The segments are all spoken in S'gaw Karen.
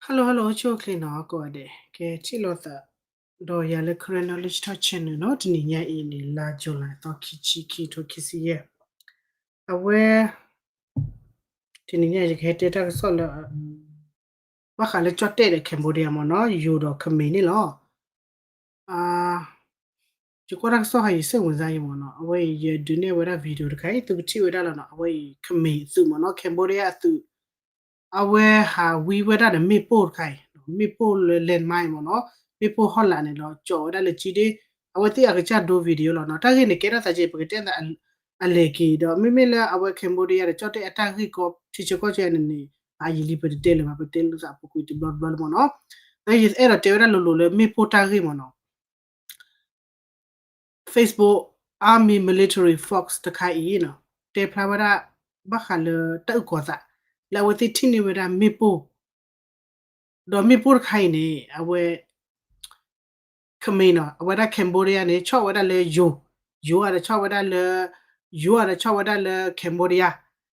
Hello hello အိၣ်ဆူၣ်အိၣ်ချ့နီၤ ကိးဂၤဒဲး ကဲထံၣ်လိာ်သးဒီးယၤလၢ Karen Knowledge Talk Channel နီၤ တနံၤညါအံၤန့ၣ် လါ July သီခံဆံခံ ထိခံဆံယဲၢ် အဝဲ တနံၤညါအံၤ ယကဟဲတဲတၢ်ကစီၣ်လၢ ဘၣ်ဃးလၢကၠီၣ်တဲၣ်ဒီး Cambodia မ့ၢ်နီၤ ယိၤဒီးခမ့ၢ်န့ၣ်လီၤ. ယကွၢ်တၢ်ကစီၣ်ဟါ ယစဲးဝဲၤစါယမ့ၢ်နီၤ အဝဲအံၤ ယဒုးနဲၣ်ဝဲဒၣ် video တခါအံၤ သုကထံၣ်ဝဲဒၣ်လီၤနီၤ အဝဲအံၤ ခမ့ၢ်အသုးမ့ၢ်နီၤ Cambodia အသုး အဝဲဟးဝံဝဲဒၣ်ဒီးမ့ၣ်ပိၢ်တခါအံၤ မ့ၣ်ပိၢ်လၢ landmine မ့ၢ်နီၤ မ့ၣ်ပိၢ်ဟီၣ်လာ်န့ၣ်ဒီး ကၠီၣ်ဝဲဒၣ်လၢကၠံဒ့ အဝဲသ့ၣ်အကစၢ်ဒိ video လီၤနီၤ တၢ်ဂ့ၢ်န့ၣ် ကဲထီၣ်သးက့ ပကတဲသး အလဲၤက့ၤဒီး မ့မ့ၢ်လၢအဝဲ Cambodia ဒီးကၠီၣ်တဲၣ်အတၢ်ဂ့ၢ်ကီ ထံဆၢကီၢ်ဆၢန့ၣ်န့ၣ် အယံာ်လံပတတဲလၢၤဘၣ် ပတဲလိာ်သးအပူၤကွံာ်တဘျီတဘျီလၢမ့ၢ်နီၤ ဒီးယအဲၣ်ဒိးတဲဝဲဒၣ်လိၤလိၤလၢမ့ၣ်ပိၢ်တၢ်ဂ့ၢ်မ့ၢ်နီၤ Facebook Army Military Fox တခါအံၤနီၤ တဲဖျါဝဲဒၣ် ဘၣ်ဃးလၢတၢ်အုၣ်ကီၤသး လၢအဝဲသ့ၣ်ထံၣ်န့ၢ်ဝဲဒၣ်မ့ၣ်ပိၢ် ဒီးမ့ၣ်ပိၢ်တခါအံၤန့ၣ် အဝဲ ခမ့ၢ်နီၤ အဝဲဒၣ် Cambodia န့ၣ် ဆီၣ်ဝဲဒၣ်လၢယိၤ ယိၤဒီးဆီၣ်ဝဲဒၣ်လၢ ယိၤဒီးဆီၣ်ဝဲဒၣ်လၢ Cambodia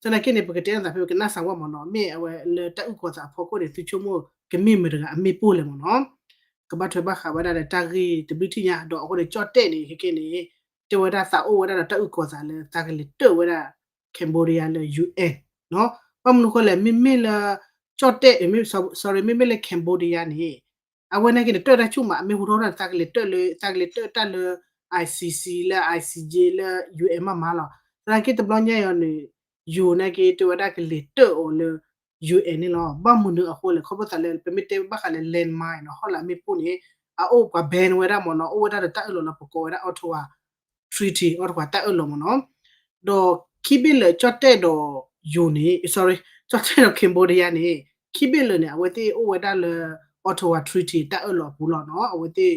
သနာ်က့န့ၣ် ပကတဲနသးဖဲပကနၣ်စးဝဲမ့ၢ်နီၤ မ့ၢ်အဝဲလၢတၢ်အုၣ်ကီၤသးအဖီခိၣ်န့ၣ် သုဆိကမိၣ်ကမ့ၢ်မတၤတဂၤအမ့ၣ်ပိၢ်လဲၣ်မ့ၢ်နီၤ ကဘၣ်ထွဲဘၣ်ဃးဝဲဒၣ်ဒီးတၢ်ဂ့ၢ်တဘျုးထံၣ်ညါ ဒီးအဃိန့ၣ် ကၠီၣ်တဲၣ်န့ၣ် ခဲကဲန့ၣ် တဲဝဲဒၣ်သးအိၣ်ဝဲဒၣ်ဒီးတၢ်အုၣ်ကီၤသးလၢသးကလဲၤတၢၢ်ဝဲဒၣ် Cambodia လၢ UN နီၤ ဘၣ်မနုၤဃိလဲၣ် မ့မ့ၢ်လၢ ကၠီၣ်တဲၣ် sorry မ့မ့ၢ်လၢ Cambodia န့ၣ် အဝဲန့ၣ်က့န့ၣ် တၢၢ်တၢ်ဆူၣ်မး အမ့ၢ်ဟူထီၣ်တၢ် သးကလဲၤတၢၢ်လၢ သးကလဲၤတၢၢ်တၢ်လၢ ICC လၢ ICJ လၢ UN မးမးလီၤ သနာ်က့တဘျီညါအံၤန့ၣ် ယိၤန့ၣ်က့ တဲဝဲဒၣ်ကလဲၤတၢၢ်အီၤလၢ UN န့ၣ်လီၤ ဘၣ်မနုၤအဃိလဲၣ် ခီဖျိသးလၢ ပမ့ၢ်တဲဘၣ်ဃးလၢ landmine နီၤ ဟီၣ်လာ်မ့ၣ်ပိၢ်န့ၣ် အအိၣ်ပှၤ ban ဝဲဒၣ်မ့ၢ်နီၤ အိၣ်ဝဲဒၣ်ဒီးတၢ်အၢၣ်လီၤလၢပကိးဝဲဒၣ် Ottawa Treaty Ottawa တၢ်အၢၣ်လီၤမ့ၢ်နီၤ ဒီးခံဘ့ၣ်လၢာ်ကၠီၣ်တဲၣ်ဒီးယိၤန့ၣ် sorry ကၠီၣ်တဲၣ်ဒီး Cambodia န့ၣ် ခံဘ့ၣ်လၢာ်န့ၣ် အဝဲသ့ၣ်အိၣ်ဝဲဒၣ်လၢ Ottawa Treaty တၢ်အၢၣ်လီၤအပူၤလီၤနီၤ အဝဲသ့ၣ်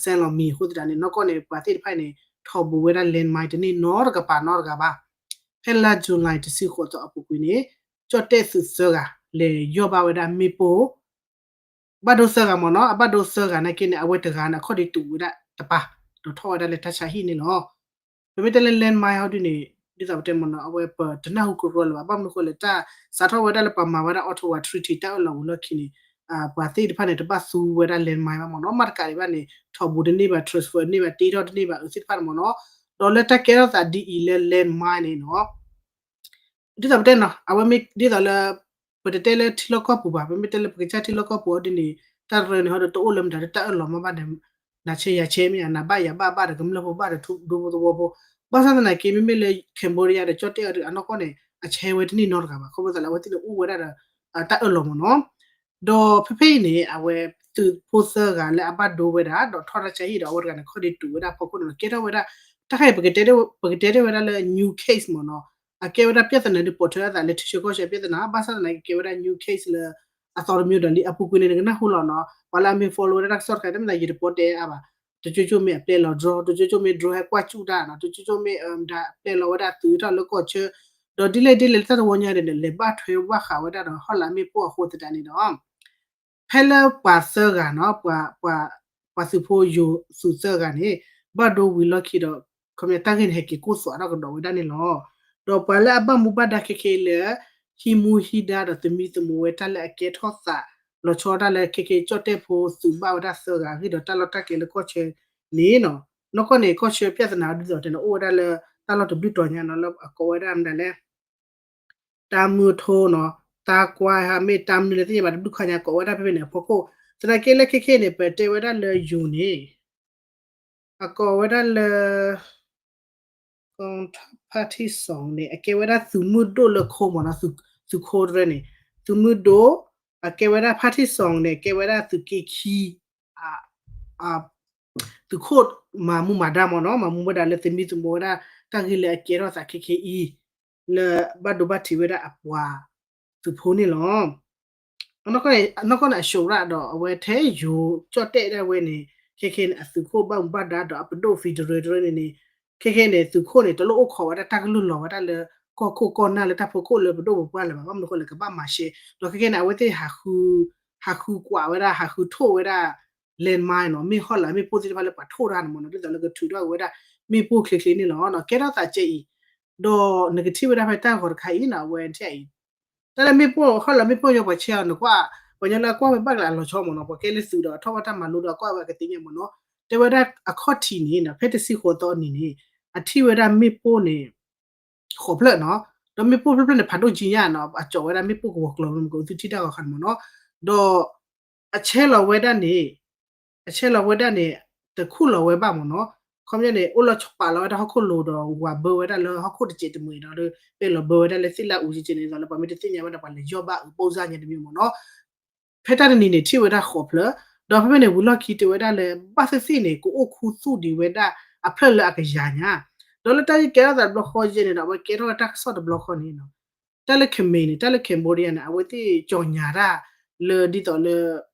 စဲလီၤမံၤအဃိသတးန့ၣ် နီၢ်ကီၢ်န့ၣ် ပှၤသ့ၣ်တဖၣ်န့ၣ် ထီၣ်ဘူးဝဲဒၣ် landmine တန့ၢ်နီတကပၤနီတဂၤဘၣ် ဖဲလါ July တဆံဃိးသီအပူၤကွံာ်န့ၣ် ကၠီၣ်တဲၣ်သုးသၢဂၤ လဲၤယီၢ်ဘၣ်ဝဲဒၣ်မ့ၣ်ပိၢ် ဘၣ်ဒိသၢဂၤမ့ၢ်နီၤ အဘၣ်ဒိသၢဂၤနာ်က့န့ၣ် အဝဲတဂၤန့ၣ် အခီၣ်ဒံးတူာ်ဝဲဒၣ်တပၤ ဒီးထီၣ်ဝဲဒၣ်လၢတၢ်ဆါဟံၣ်န့ၣ်လီၤ. ပမ့ၢ်တဲလၢ landmine ဟီဒုန့ၣ် ဒ်သိးပတဲမ့ၢ်နီၤ အဝဲပတနၢ်ဟူကရၢလၢၤဘၣ် ဘၣ်မနုၤဃိလဲၣ် တၢ်စးထီၣ်ဝဲဒၣ်လၢပှၤမၤဝဲဒၣ် Ottawa Treaty တၢ်အၢၣ်လီၤဝံၤလီၢ်ခံန့ၣ် ပှၤသ့ၣ်တဖၣ်န့ၣ် တဘၣ်သူဝဲဒၣ် landmine ဘၣ်မ့ၢ်နီၤ မ့ၢ်တကးဒံးဘၣ်န့ၣ် ထီၣ်ဘူးတန့ၢ်ဘၣ် transfer န့ၢ်ဘၣ် တ့ထီၣ်တန့ၢ်ဘၣ် အဝဲသ့ၣ်တဖၣ်န့ၣ်မ့ၢ်နီၤ ဒီးလၢတၢ်ကဲထီၣ်သးဒ်အံၤလၢ landmine န့ၣ်နီၤ ဒ်သိးပတဲနီၤ အဝဲမ့ၢ်ဒ်သိးလၢ ပတတဲလၢထံလီၢ်ကီၢ်ပူၤဘၣ် ပမ့ၢ်တဲလၢပကစၢ်ထံလီၢ်ကီၢ်ပူၤအီၤဒ်န့ၣ် တၢ်ရၢန့ၣ်ဟီဒီးတအိၣ်လၢမတၤလၢတၢ်အၢၣ်လီၤမ့ၢ်ဘၣ်န့ၣ် နၤဆဲးယၤဆဲးမ့ၢ်ဧါ နၤဘၣ်ယၤဘၣ်ဘၣ်ဒီးကမျၢၢ်ဖိဘၣ်ဒီးဒူဖိသဝီဖိ ဘၣ်ဆၣ်သနာ်က့ မ့မ့ၢ်လၢ Cambodia ဒီးကၠီၣ်တဲၣ်အီၤဒ်အနီၢ်ကီၢ်န့ၣ် အဆဲးဝဲတန့ၢ်နီတဂၤဘၣ် ခီဖျိသးလၢအဝဲသ့ၣ်န့ၣ်အိၣ်ဝဲဒၣ်ဒီး တၢ်အၢၣ်လီၤမ့ၢ်နီၤ ဒီးဖဲဖဲအံၤန့ၣ် အဝဲသုးဖိသၢဂၤလၢအဘၣ်ဒိဝဲဒၣ် ဒီးထီၣ်တၢ်ဆါဟံၣ်ဒီးအဝဲတဂၤန့ၣ် ခီၣ်ဒံးတူာ်ဝဲဒၣ်ဖီခိၣ်န့ၣ်လီၤ ကဲထီၣ်ဝဲဒၣ် တၢ်ခါအံၤ ပကတဲတ့ၢ်ဝဲဒၣ်လၢ new case မ့ၢ်နီၤ အကဲဝဲဒၣ် ပြဿနာ ဒုးပိာ်ထွဲအသးလၢထံဆၢကီၢ်ဆၢ ပြဿနာ ဘၣ်ဆၣ်သနာ်က့ ကဲဝဲဒၣ် new case လၢအသီတမံၤဒီးလံ အပူၤကွံာ်န့ၣ် နကနၢ်ဟူလီၤနီၤ ပှၤလၢအမ့ၢ် follow ဝဲဒၣ်တၢ်ကစီၣ်တခါ တမ့ၢ်သးယတပိာ်တဲအါဘၣ် တကၠိကၠိမ့ၢ်အပျဲလီၤ drone တကၠိကၠိမ့ၢ် drone ဟဲကွၢ်စူၣ်တၢ်နီၤ တကၠိကၠိမ့ၢ် ပျဲလီၤဝဲဒၣ်သုးထီၣ်လၢကီၢ်ဆၢ ဒီးဒ်လဲၣ်ဒ်လဲၣ်လၢတၢ်တဝီညါန့ၣ် လဲၤဘၣ်ထွဲဘၣ်ဃးဝဲဒၣ်ဒီး ဟီၣ်လာ်မ့ၣ်ပိၢ်အဃိသတးန့ၣ်ဒီး ဖဲလၢပှၤသၢဂၤနီၤ ပှၤသုးဖိယိၤသုးသၢဂၤန့ၣ် ဘၣ်ဒိဝံၤလီၢ်ခံဒီး ခီပညီတၢ်ဂ့ၢ်န့ၣ် ဟဲက့ၤကိၢ်သွးထီၣ်ကဒီးဝဲဒၣ်န့ၣ်လီၤ. ဒီးပှၤလၢအဘၣ်မူဘၣ်ဒါခဲခဲလၢ ဟံးမူဟံးဒါဒီးသမံသမိးဝဲတၢ်လၢအကဲထီၣ်သး လီၤဆီတၢ်လၢခဲခဲကၠီၣ်တဲၣ်ဖိသုးဘၣ်ဝဲဒၣ်သၢဂၤအဂ့ၢ်ဒီး တၢ်လီၢ်တၢ်ကျဲလၢကီၢ်ဆၢန့ၣ်နီၤ နီၢ်ကီၢ်န့ၣ် ကီၢ်ဆၢပြဿနာဒ်သိးတဲန့ၣ် အိၣ်ဝဲဒၣ်လၢ တၢ်လီၢ်တဘျုးတီၤညါနီၤ လၢအကိးဝဲဒၣ်မတၤလဲၣ် တၢ်မုထိနီၤ တၢ်ကွၢ်ဟးမ့ၢ်တၢ်မနုၤလဲၣ်သ့ၣ်ညါဘၣ် တဘျုးခါညါကိးဝဲဒၣ်ဖဲဖဲန့ၣ်အဖီခိၣ် သနာ်က့လၢခဲခဲန့ၣ် ပတဲဝဲဒၣ်လၢယိၤန့ၣ် အကိးဝဲဒၣ်လၢ ကီၢ်ဖါထံစီၣ်န့ၣ် အကဲဝဲဒၣ်သုးမုၢ်ဒိၣ်လၢခိမ့ၢ်နီၤ သုးခိတရၢန့ၣ် သုးမုၢ်ဒိၣ် အကဲဝဲဒၣ်ဖါထံစီၣ်န့ၣ် ကဲဝဲဒၣ်သုးက့ခံ သုးခိၣ်မၤမူမၤဒါမ့ၢ်နီၤ မၤမူမၤဒါလၢသမံသမိးဝဲဒၣ် တၢ်ဂ့ၢ်လၢအကဲထီၣ်သးခဲခဲအံၤ လၢဘၣ်ဒိဘၣ်ထံးဝဲဒၣ်အပှၤသုးဖိန့ၣ်လီၤ. နီၢ်ကီၢ်န့ၣ် အဆိရၣ်ဒီးအဝဲထဲယိၤကၠီၣ်တဲၣ်ဒၣ်ဝဲန့ၣ် ခဲခဲန့ၣ် အသုးခိၣ်ဘၣ်မူဘၣ်ဒါဒီးအပဒိၣ် federal တရၢန့ၣ်န့ၣ် ခဲခဲန့ၣ် သုးခိၣ်န့ၣ် တလိၣ်အိၣ်ခိးဝဲဒၣ်တၢ်ကလုၢ်လီၤဝဲဒၣ်လၢ ကီၢ်ခိၣ်ကီၢ်နၢ်လၢတၢ်ဖီခိၣ်လၢပဒိၣ်ပပှၢ်လၢၤဘၣ် ဘၣ်မနုၤအဃိလဲၣ် ကဘၣ်မၤရှဲ ဒီးခဲခဲန့ၣ် အဝဲသ့ၣ် ဟးဃုကွၢ်ဝဲဒၣ် ဟးဃုထိၣ်ဝဲဒၣ် landmine နီၤ မ့ၢ်ဟီၣ်လာ်မ့ၣ်ပိၢ်သ့ၣ်တဖၣ်လၢပှၤထိၣ်တၢ်န့ၣ်မ့ၢ်နီၤ ဒ်သိးလၢကထုးထီၣ်ဝဲဒၣ် မ့ၣ်ပိၢ်ချ့ချ့န့ၣ်လီၤ. ကဲထီၣ်သးကဲအံၤ ဒီးနကထံၣ်ဝဲဒၣ်ဖဲတၢ်ဂီၤတခါအံၤနီၤ အဝဲထံၣ်အံၤ တၢ်လၢမ့ၣ်ပိၢ် ဟီၣ်လာ်မ့ၣ်ပိၢ်ညီပှၤဆဲးအီၤ နကွၢ် ပှၤကညီလၢအကွၢ်ဝဲဘၣ်ကလၢအလီၤဆီမ့ၢ်နီၤ, ပှၤကဲလၢသုးဒီးအထီၣ်ဝဲတၢ်မၤလိဒီးအကွၢ်ဝဲအကသ့ၣ်ညါမ့ၢ်နီၤ, တဲဝဲဒၣ်အခီၣ်ထံးန့ၣ်နီၤ ဖဲတဆံဃိးသီအနံၤန့ၣ် အထံၣ်ဝဲဒၣ်မ့ၣ်ပိၢ်န့ၣ် ဃိးဖျၢၣ်နီၤ, ဒီးမ့ၣ်ပိၢ်ဖျၢၣ်ဖျၢၣ်န့ၣ် ဖးဒိၣ်ကံညါနီၤ, အကၠီးဝဲဒၣ်မ့ၣ်ပိၢ်ကဝီၤကျီၤလၢမ့ၢ်ကအိၣ်သုထံၣ်တၢ်ဂီၤခါန့ၣ်မ့ၢ်နီၤ, ဒီး အဆဲးလီၤဝဲဒၣ်န့ၣ် အဆဲးလီၤဝဲဒၣ်န့ၣ် တခူၣ်လီၤဝဲဘၣ်မ့ၢ်နီၤ, ခီပညီန့ၣ် အိၣ်လီၤဆီပာ်လီၤဝဲဒၣ်ဟီၣ်ခိၣ်လိၤဒီးဝၤဘၢဝဲဒၣ်လၢဟီၣ်ခိၣ်တစဲးတမှဲၤဒီး ပဲလီၤဘၢဝဲဒၣ်လၢသ့ၣ်လၣ်အူကကဲန့ၣ်ဒီး လၢပှၤမ့ၢ်တသ့ၣ်ညါဝဲဒၣ်ပှၤလဲၤယီၢ်ဘၣ်အုးပိၢ်စၢ်ညါတမံၤမ့ၢ်နီၤ, ဖဲတၢ်တနံၤန့ၣ် ထံၣ်ဝဲဒၣ်ဃိးဖျၢၣ်, ဒီးဖဲဖဲန့ၣ် ဝံၤလီၢ်ခံတဲဝဲဒၣ်လၢ ဘၣ်သ့ၣ်သ့ၣ်န့ၣ် ကအိၣ်ခူသူၣ်ဒံးဝဲဒၣ်အဖျၢၣ်လၢအကယၤညါ, ဒီးလၢတၢ်ဂ့ၢ်ကဲထီၣ်သးတဘျီဃီယဲန့ၣ်ဒီး အဝဲကဲထီၣ်ဝဲတၢ်ကစီၣ်တဘျီဃီန့ၣ်နီၤ, တၢ်လၢ Khmer န့ၣ် တၢ်လၢ Cambodia န့ၣ် အဝဲသ့ၣ်ကၠီညါတၢ်လၢဒ်သိးလၢ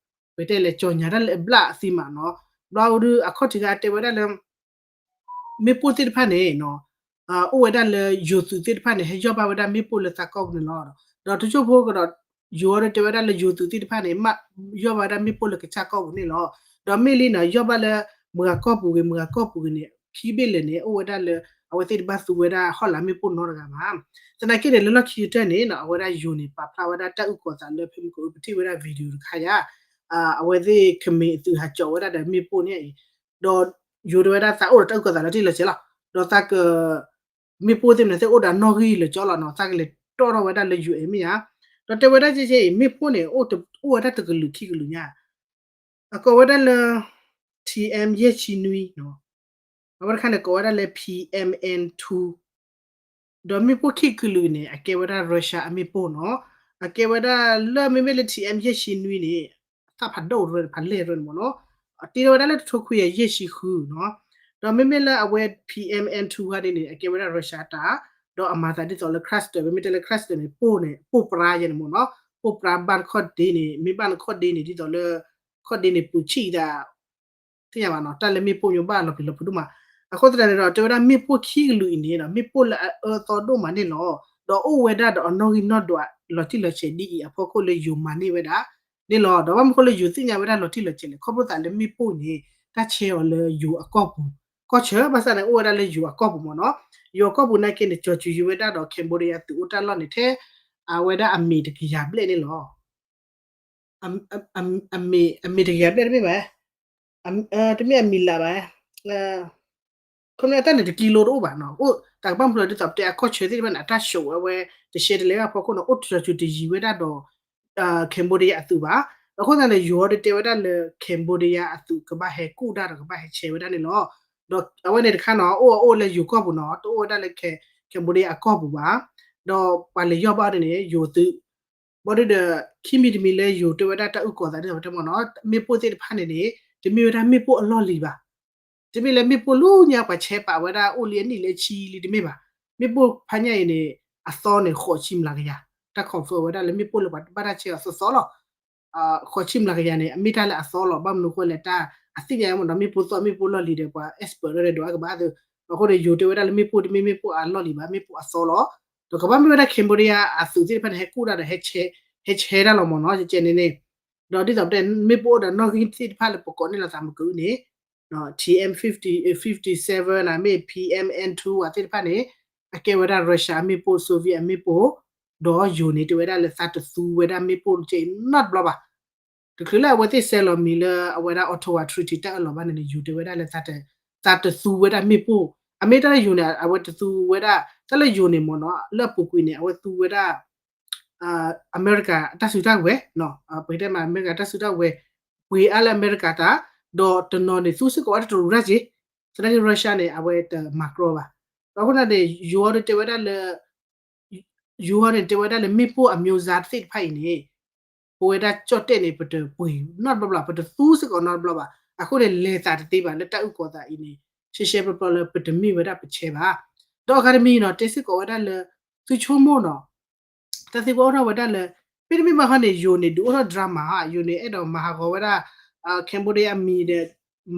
ပတဲလဲၣ် ကၠီညါတၢ်လၢအဘျၣ်အသံမးနီၤ, ဘျီအူဒုးအခီၣ်ထံးဂၤတဲဝဲဒၣ်လၢ မ့ၣ်ပိၢ်သ့ၣ်တဖၣ်န့ၣ်နီၤ အိၣ်ဝဲဒၣ်လၢယိၤသုးသ့ၣ်တဖၣ်န့ၣ် ဟဲယီၢ်ဘၣ်ဝဲဒၣ်မ့ၣ်ပိၢ်လၢသးကီၢ်ပူၤန့ၣ်လီၤ. ဒီးတစိၢ်ဖိကဒီး ယိၤအီၤဒီးတဲဝဲဒၣ်လၢယိၤသုးသ့ၣ်တဖၣ်န့ၣ် မ့ၢ်ယီၢ်ဘၣ်ဝဲဒၣ်မ့ၣ်ပိၢ်လၢကစၢ်ကီၢ်ပူၤန့ၣ်လီၤ. ဒီးမ့ၢ်လံနီၤ ယီၢ်ဘၣ်လၢ မုၢ်ဂၤကီၢ်ပူၤဂ့ၤ မုၢ်ဂၤကီၢ်ပူၤဂ့ၤန့ၣ် ခံဘ့ၣ်လဲၣ်န့ၣ် အိၣ်ဝဲဒၣ်လၢ အဝဲသ့ၣ်တဘၣ်သူဝဲဒၣ်ဟီၣ်လာ်မ့ၣ်ပိၢ်နီတဂၤဘၣ်. သနာ်က့န့ၣ် လၢလီၢ်ခံကတၢၢ်န့ၣ်နီၤ အဝဲဒၣ်ယိၤန့ၣ် ပာ်ဖျါဝဲဒၣ်တၢ်အုၣ်ကီၤသးလၢဖဲမုၢ်ကအိၣ် ပထံၣ်ဝဲဒၣ် video တခါယါ အဝဲသ့ၣ် Khmer အသုးဟးကၠီးဝဲဒၣ်ဒီးမ့ၣ်ပိၢ်န့ၣ်အံၤ ဒီးယိၤတဲဝဲဒၣ်သးအိၣ်ဒီးတၢ်အုၣ်ကီၤသးလီၤတံၢ်လီၤဆဲးလီၤ. ဒီးသးက မ့ၣ်ပိၢ်သ့ၣ်မနုၤသ့ၣ်အိၣ်ဒီးနီၣ်ဂံၢ်လၢာ်ကၠီလီၤနီၤ သးကလဲၤတီၣ်ထီၣ်ဝဲဒၣ်လၢ ယူၢ်အဲၣ် မ့ၢ်ဧါ. ဒီးတဲဝဲဒၣ်ကဲကဲအံၤ မ့ၣ်ပိၢ်န့ၣ် အိၣ်ဝဲဒၣ်တကလုာ်ခံကလုာ်ညါ အကိးဝဲဒၣ်လၢ ထံၣ်အဲၣ် ယဲၢ်ဆံနွံနီၤ အဝဲတခါန့ၣ် ကိးဝဲဒၣ်လၢ PMN two ဒီးမ့ၣ်ပိၢ်ခံကလုာ်န့ၣ် အကဲဝဲဒၣ် Russia အမ့ၣ်ပိၢ်နီၤ. အကဲဝဲဒၣ်လၢမ့မ့ၢ်လၢ ထံၣ်အဲၣ် ယဲၢ်ဆံနွံန့ၣ် အသၣ်ဖးဒိၣ်ရၢ ဖးလဲၢ်ရၢန့ၣ်မ့ၢ်နီၤ အတ့ထီၣ်ဝဲဒၣ်လၢတထိခွံယၤယဲၢ်ဆံဃုနီၤ. ဒီးမ့မ့ၢ်လၢအဝဲ PMN two ခါဒ်န့ၣ် အကဲဝဲဒၣ် Russia တၢ် ဒီးအမၤသးဒ်သိးလၢ cluster ပမ့ၢ်တဲလၢ cluster န့ၣ် ပိၢ်န့ၣ် ပိၢ်ပြါယဲန့ၣ်မ့ၢ်နီၤ ပိၢ်ပြါဘၣ်တခီၣ်ဒ့န့ၣ် မ့ၢ်ဘၣ်နခီၣ်ဒ့န့ၣ် ဒ်သိးလၢ ခီၣ်ဒ့န့ၣ် ပူၤဆံၣ်သး သ့ၣ်ညါဘၣ်နီၤ တၢ်လၢမ့ၣ်ပိၢ်ညိဘၣ်လီၤပျံၤလီၤဖုးဒိၣ်မး. အဃိသတးန့ၣ်ဒီး တဲဝဲဒၣ်မ့ၣ်ပိၢ်ခံကလုာ်အံၤန့ၣ်ဒီး မ့ၣ်ပိၢ်လၢအအၢသီဒိၣ်မးန့ၣ်လီၤ. ဒီးအိၣ်ဝဲဒၣ်ဒီးအနီၣ်ဂံၢ်နီၣ်ဒွးလီၤတံၢ်လီၤဆဲးဒ်အံၤအဖီခိၣ်လၢယိၤမၤန့ၢ်ဝဲဒၣ်န့ၣ်လီၤ. ဒီးဘၣ်မနုၤဃိလၢယိၤသ့ၣ်ညါဝဲဒၣ်လီၤတံၢ်လီၤဆဲးလဲၣ် ခီဖျိသးလၢမ့ၣ်ပိၢ်န့ၣ် တၢ်ဆဲးအီၤလၢယိၤအကီၢ်ပူၤ ကီၢ်ဆၢ ဘၣ်ဆၣ်န့ၣ် အိၣ်ဝဲဒၣ်လၢယိၤအကီၢ်ပူၤမ့ၢ်နီၤ. ယိၤအကီၢ်ပူၤနာ်က့န့ၣ် ကၠီၤစူၤယံၤဝဲဒၣ်ဒီး Cambodia သုးအိၣ်တၢ်လီၢ်န့ၣ် ထဲအဝဲဒၣ်အမ့ၢ်တကယၤဘျဲၣ်န့ၣ်လီၤ. အမ့ၢ် အမ့ၢ်တကယၤဘျဲၣ်တမ့ၢ်ဘၣ်, တမ့ၢ်အမံၤလၢ်ဘၣ်, ခီဖျိအတၢ်န့ၣ်တကံလိတအိၣ်ဘၣ်နီၤ, အိၣ်တၢ်ကဘၣ်မနုၤဒ်သိး ပတဲအကီၢ်ဆၢသ့ၣ်တဖၣ်န့ၣ် အတၢ်ဆှိးဝဲဝဲ တရှဲတလဲဘၣ်အဖီခိၣ်န့ၣ် အိၣ်တၢ်စူၤတယံၤဝဲဒၣ်ဒီး Cambodia အသုးဘၣ်. ဒီးအဃိသတးန့ၣ် ယိၤဒီးတဲဝဲဒၣ်လၢ Cambodia အသုးကဘၣ်ဟဲကူၣ်တၢ်ဒီး ကဘၣ်ဟဲဆဲးဝဲဒၣ်န့ၣ်လီၤ. ဒီးအဝဲန့ၣ်တခါနီၤ အိၣ်အိၣ်လၢယိၤကီၢ်ပူၤနီၤ, တအိၣ်ဝဲဒၣ်လၢ Cambodia အကီၢ်ပူၤဘၣ်. ဒီးပှၤလဲၤယီၢ်ဘၣ်ဒ်န့ၣ် ယိၤသုး ဘၣ်ဒီး ခံမံၤတမံၤလၢယိၤတဲဝဲဒၣ်တၢ်အုၣ်ကီၤသးဒ်သိးပတဲမ့ၢ်နီၤ, မ့ၣ်ပိၢ်သ့ၣ်တဖၣ်န့ၣ်န့ၣ် တမ့ၢ်ဝဲဒၣ်မ့ၣ်ပိၢ်အလီၢ်လံၤဘၣ်. တမ့ၢ်လၢမ့ၣ်ပိၢ်လၢညါပှၤဆဲးပာ်ဝဲဒၣ်အိၣ်လံအနံၣ်လၢဆံလံတမ့ၢ်ဘၣ်. မ့ၣ်ပိၢ်ဖးညါအံၤန့ၣ် အသီန့ၣ် ဃိးဆံမျးကယၤ, တၢ် confirm ဝဲဒၣ်လၢမ့ၣ်ပိၢ်လၢပှၤဘၣ်တၢ်ဆဲးအီၤသီသီလီၤ. ဃိးဆံမျးကယၤန့ၣ် အမ့ၢ်တၢ်လၢအသီလီၤ. ဘၣ်မနုၤဃိလဲၣ် တၢ်အသ့ၣ်ညါမ့ၢ်နီၤ မ့ၣ်ပိၢ်သီမ့ၣ်ပိၢ်လီၢ်လံၤဒီး ပှၤ expert လၢဒိးအကဘၣ်သ့. အဃိန့ၣ် ယိၤတဲဝဲဒၣ်လၢမ့ၣ်ပိၢ်တမ့ၢ်မ့ၣ်ပိၢ်အလီၢ်လံၤဘၣ်, မ့ၣ်ပိၢ်အသီလီၤ. ဒီးကဘၣ်မ့ၢ်ဝဲဒၣ် Cambodia အသုးသ့ၣ်တဖၣ်န့ၣ် ဟဲကူၣ်တၢ်ဒီး ဟဲဆဲးတၢ်လီၤမ့ၢ်နီၤ ကဲန့ၣ်န့ၣ်. ဒီးဒ်သိးပတဲ မ့ၣ်ပိၢ်အိၣ်ဒီးနီၣ်ဂံၢ်သ့ၣ်တဖၣ်လၢပကိးန့ၣ်လိာ်သးမုၢ်ကနံၤန့ၣ် ထံၣ်အဲၣ် fifty seven မ့ၢ် PMN two ဝဲသ့ၣ်တဖၣ်န့ၣ် အကဲဝဲဒၣ် Russia အမ့ၣ်ပိၢ် Soviet အမ့ၣ်ပိၢ်, ဒီးယိၤန့ၣ် တဲဝဲဒၣ်လၢသးတသူဝဲဒၣ်မ့ၣ်ပိၢ်ကဲအံၤနီတဘျီဘၣ်. တချုးလၢအဝဲသ့ၣ်ဆဲးလီၤမံၤလၢအဝဲဒၣ် Ottawa Treaty တၢ်အၢၣ်လီၤဘၣ်န့ၣ်န့ၣ် ယိၤတဲဝဲဒၣ်လၢ သးတသူဝဲဒၣ်မ့ၣ်ပိၢ်, အမ့ၢ်တၢ်လၢယိၤန့ၣ် အဝဲတသူဝဲဒၣ် တၢ်လၢယိၤန့ၣ်မ့ၢ်နီၤ လၢအပူၤကွံာ်န့ၣ် အဝဲသူဝဲဒၣ် အမဲရကၤအတၢ်စုတၢ်ဝဲၤ, ပတဲမးအမဲရကၤတၢ်စုတၢ်ဝဲၤ ပှ့ၤအါလၢအမဲရကၤတၢ်, ဒီးတနီၤန့ၣ် သူစ့ၢ်ကီးဝဲတရူးရၢ်က့ၤ, သနာ်က့ Russia န့ၣ် အဝဲတမၤကြီဘၣ်. ဒီးအဃိန့ၣ် ယိၤအီၤဒီးတဲဝဲဒၣ်လၢ ယိၤအီၤန့ၣ် တဲဝဲဒၣ်လၢမ့ၣ်ပိၢ်အမျိုးစားသ့ၣ်တဖၣ်အံၤန့ၣ် ပဝဲဒၣ်ကၠီၣ်တဲၣ်န့ၣ် ပတပှ့ၤနီတဘျီဘၣ်, ပတသူစ့ၢ်ကီးနီတဘျီဘၣ်. အဃိန့ၣ် လဲၤသးတသ့ဘၣ် လၢတၢ်အုၣ်ကီၤသးအံၤန့ၣ် ရှဲရှဲပျီပျီလၢပတမ့ၢ်ဝဲဒၣ်ပဆဲးဘၣ်. ဒီးအဂၤတမံၤနီၤ တဲစ့ၢ်ကီးဝဲဒၣ်လၢ သုဆိကမိၣ်နီၤ တၢ်သံကွၢ်အိၣ်ထီၣ်ဝဲဒၣ်လၢ မ့တမ့ၢ်ဘၣ်ခီန့ၣ် ယိၤန့ၣ် ဒုးအိၣ်ထီၣ် drama ဧါ, ယိၤန့ၣ် အဲၣ်ဒိးမၤဟးဂီၤဝဲဒၣ် Cambodia အမံၤဒီး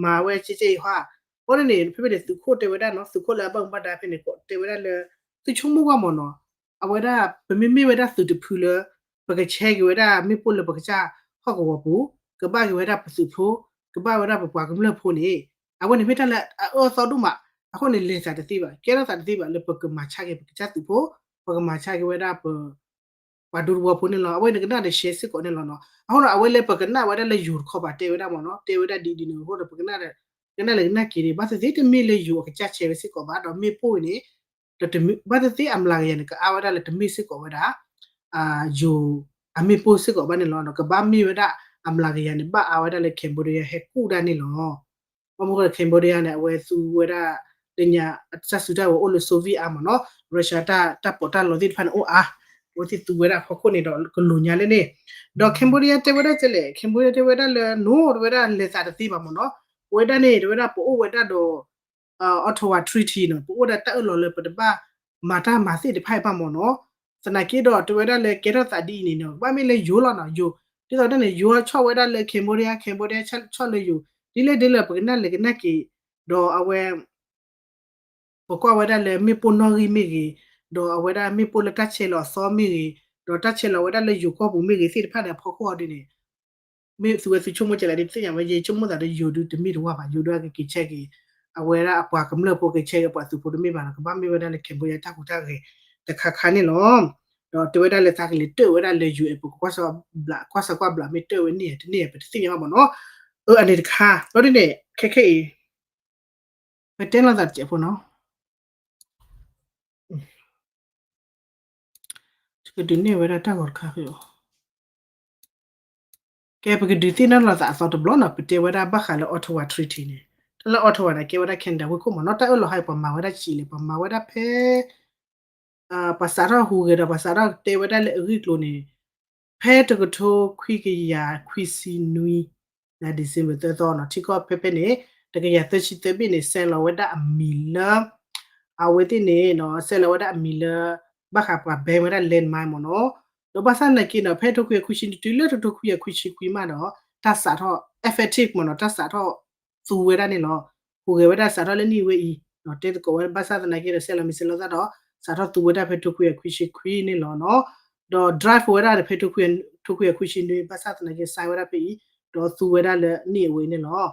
မၤဝဲကဲကဲအံၤဟါ. အဃိန့ၣ်န့ၣ် ဖဲဖဲန့ၣ် သုးခိၣ်တဲဝဲဒၣ်နီၤ, သုးခိၣ်လၢအဘၣ်မူဘၣ်ဒါဖဲန့ၣ် တဲဝဲဒၣ်လၢ သုဆိကမိၣ်ကွၢ်မ့ၢ်နီၤ, အဝဲဒၣ် ပမ့မ့ၢ်ဝဲဒၣ်သုးတဖုလၢ ပကဆဲးက့ၤဝဲဒၣ်မ့ၣ်ပိၢ်လၢပကစၢ်ဟီၣ်ကဝီၤပူၤ, ကဘၣ်က့ၤဝဲဒၣ်ပသုးဖိ, ကဘၣ်ဝဲဒၣ်ပပှၤကမျၢၢ်ဖိန့ၣ် အဝဲန့ၣ်မ့ၢ်တၢ်လၢအအၢအသီဒိၣ်မး. အဃိန့ၣ် လဲၤသးတသ့ဘၣ်, ကဲထီၣ်သးတသ့ဘၣ်လၢပကမၤဆါက့ၤပကစၢ်သုးဖိ, ပကမၤဆါက့ၤဝဲဒၣ်ပ ပှၤဒူသဝီဖိန့ၣ်လီၤ. အဝဲန့ၣ်ကနၣ်ဒီးရှဲစ့ၢ်ကီးန့ၣ်လီၤနီၤ. အဃိဒီး အဝဲလၢပကနၣ်ဝဲဒၣ်လၢယိၤတခီပၤတဲဝဲဒၣ်မ့ၢ်နီၤ, တဲဝဲဒၣ်ဒ်ဒ်န့ၣ်အဃိဒီး ပကနၣ်ဒီး ကနၣ်လၢကနၣ်က့ၤဒံး ဘၣ်သ့ၣ်သ့ၣ်တမ့ၢ်လၢယိၤအကစၢ်ဆဲးဝဲစ့ၢ်ကီးဘၣ်, ဒီးမ့ၣ်ပိၢ်ဝဲန့ၣ် ဒီးတမ့ၢ် ဘၣ်သ့ၣ်သ့ၣ်အမျးကယၤန့ၣ် ကအါဝဲဒၣ်လၢတမ့ၢ်စ့ၢ်ကီးဝဲဒၣ် ယိၤအမ့ၣ်ပိၢ်စ့ၢ်ကီးဘၣ်န့ၣ်လီၤ. ဒီးကဘၣ်မ့ၢ်ဝဲဒၣ်အမျးကယၤန့ၣ် ဘၣ်အါဝဲဒၣ်လၢ Cambodia ဟဲကူၣ်ဒၣ်န့ၣ်လီၤ. ဘၣ်မနုၤဃိဒီး Cambodia န့ၣ် အဝဲသူဝဲဒၣ် လၢညါ တၢ်စုတၢ်ဝဲၤအိၣ်လၢ Soviet အါမ့ၢ်နီၤ, Russia တၢ် တၢ်ပီးတၢ်လီသ့ၣ်တဖၣ်န့ၣ်အိၣ်အါ, အဝဲသ့ၣ်သူဝဲဒၣ်အဖီခိၣ်န့ၣ်ဒီးကလိၤညါလၢန့ၣ်, ဒီး Cambodia တဲဝဲဒၣ်ကဲလဲၣ်, Cambodia တဲဝဲဒၣ်လၢ no တဲဝဲဒၣ်လဲၤသးတသ့ဘၣ်မ့ၢ်နီၤ, ပဝဲဒၣ်န့ၣ် တဲဝဲဒၣ်ပအိၣ်ဝဲဒၣ်ဒီး Ottawa Treaty နီၤ, ပအိၣ်ဒီးတၢ်အၢၣ်လီၤလၢပတဘၣ်မၤတၢ်မၤသ့ၣ်တဖၣ်အံၤဘၣ်မ့ၢ်နီၤ, သနာ်က့ဒီးတဲဝဲဒၣ်လၢကဲထီၣ်သးဒ်အံၤန့ၣ်နီၤ, ဘၣ်မ့ၢ်လၢယိၤလီၤနီၤ, ယိၤ ဒ်သိးတၢ်န့ၣ် ယိၤဆီၣ်ဝဲဒၣ်လၢ Cambodia, Cambodia ဆီၣ်လၢယိၤ, ဒ်လဲၣ်ဒ်လဲၣ်ပကနၣ်လဲၤကနၣ်က့ၤ, ဒီးအဝဲ ပကွၢ်ဝဲဒၣ်လၢမ့ၣ်ပိၢ်နီၣ်ဂံၢ်မ့ၢ်ဂ့ၤ, ဒီးအဝဲဒၣ်မ့ၣ်ပိၢ်လၢတၢ်ဆဲးလီၤအသီမ့ၢ်ဂ့ၤ, ဒီးတၢ်ဆဲးလီၤဝဲဒၣ်လၢယိၤကီၢ်ပူၤမ့ၢ်ဂ့ၤသ့ၣ်တဖၣ်န့ၣ် အဖီခိၣ်အီၤဒ်န့ၣ် မ့ၢ်သုဝဲသုဆိကမိၣ်ကဲလဲၣ်ဒ်ပသ့ၣ်ညါဝဲ ယဆိကမိၣ်သးဒီးယိၤဒုတမ့ၢ်တဝၢ်ဘၣ်, ယိၤဒုကက့ၤဆဲးက့ၤ အဝဲဒၣ်အပှၤကမျၢၢ်ဖိကဆဲးက့ၤအပှၤသုးဖိတမ့ၢ်ဘၣ်နီၤ, ကဘၣ်မ့ၢ်ဝဲဒၣ်လၢ Cambodia တၢ်ဟူးတၢ်ဂဲၤတခါခါန့ၣ်လီၤ. ဒီးတဲဝဲဒၣ်လၢသးကလဲၤတၢၣ်ဝဲဒၣ်လၢ ယူၢ်အဲၣ် ပကကွၢ်စၢၤကွၢ်ဘျး ကွၢ်စၢၤကွၢ်ဘျးမ့ၢ်တၢၣ်ဝဲန့ၣ် တန့ၢ်ပတသ့ၣ်ညါဘၣ်မ့ၢ်နီၤ, အန့ၣ်တခါ ဒီးဒ်န့ၣ် ခဲခဲအံၤ ပတဲလိာ်သးတစဲးဖိနီၤ ကဒုးနဲၣ်ဝဲဒၣ်တၢ်ဂီၤတခါဃီ, ကဲ ပကဒုးသ့ၣ်နီၣ်လိာ်သးအသီတဘျီနီၤ, ပတဲဝဲဒၣ်ဘၣ်ဃးလၢ Ottawa Treaty န့ၣ်, တၢ်လၢ Ottawa န့ၣ် ကဲဝဲဒၣ် Canada ဝ့ၢ်ခိၣ်မ့ၢ်နီၤ, တၢ်အၢၣ်လီၤဟဲပှၤမၤဝဲဒၣ်ဆံးလဲၣ်, ပှၤမၤဝဲဒၣ်ဖဲ ပှၤစးထီၣ်ဟူးဂဲၤဒီး ပှၤစးထီၣ်တဲဝဲဒၣ်လၢအဂ့ၢ်အကျိၤန့ၣ် ဖဲတကထိခွံကယၤခွံဆံနွံ လါ December သၢသီနီၤ, ထံကီၢ်ဖဲဖဲန့ၣ် တကယၤသၢဆံသၢဘ့ၣ်န့ၣ် ဆဲးလီၤဝဲဒၣ်အမံၤလၢ အဝဲသ့ၣ်န့ၣ်နီၤ, ဆဲးလီၤဝဲဒၣ်အမံၤလၢ ဘၣ်ဃးပှၤ ban ဝဲဒၣ် landmine မ့ၢ်နီၤ, ဒီးဘၣ်ဆၣ်သနာ်က့နီၤ ဖဲတကထိခွံကယၤခွံဆံနွံတုၤလၢတကထိခွံကယၤခွံဆံခွံမးဒီး တၢ်စးထီၣ် effective မ့ၢ်နီၤ, တၢ်စးထီၣ်သူဝဲဒၣ်န့ၣ်လီၤ. ဟူးဂဲၤဝဲဒၣ်စးထီၣ်လၢနံၣ်ဝဲအံၤ, တဲသကိးဝဲ ဘၣ်ဆၣ်သနာ်က့ဒီး ဆဲးလီၤမံၤဆဲးလီၤသၣ်ဒီး စးထီၣ်သူဝဲဒၣ်ဖဲတကထိခွံကယၤခွံဆံခွံန့ၣ်လီၤနီၤ, ဒီး drive ဝဲဒၣ်ဖဲတကထိခွံကယၤခွံဆံနွံ ဘၣ်ဆၣ်သနာ်က့ sign ဝဲဒၣ်ဖဲအံၤ, ဒီးသူဝဲဒၣ်လၢနံၣ်အဝဲအံၤန့ၣ်လီၤ.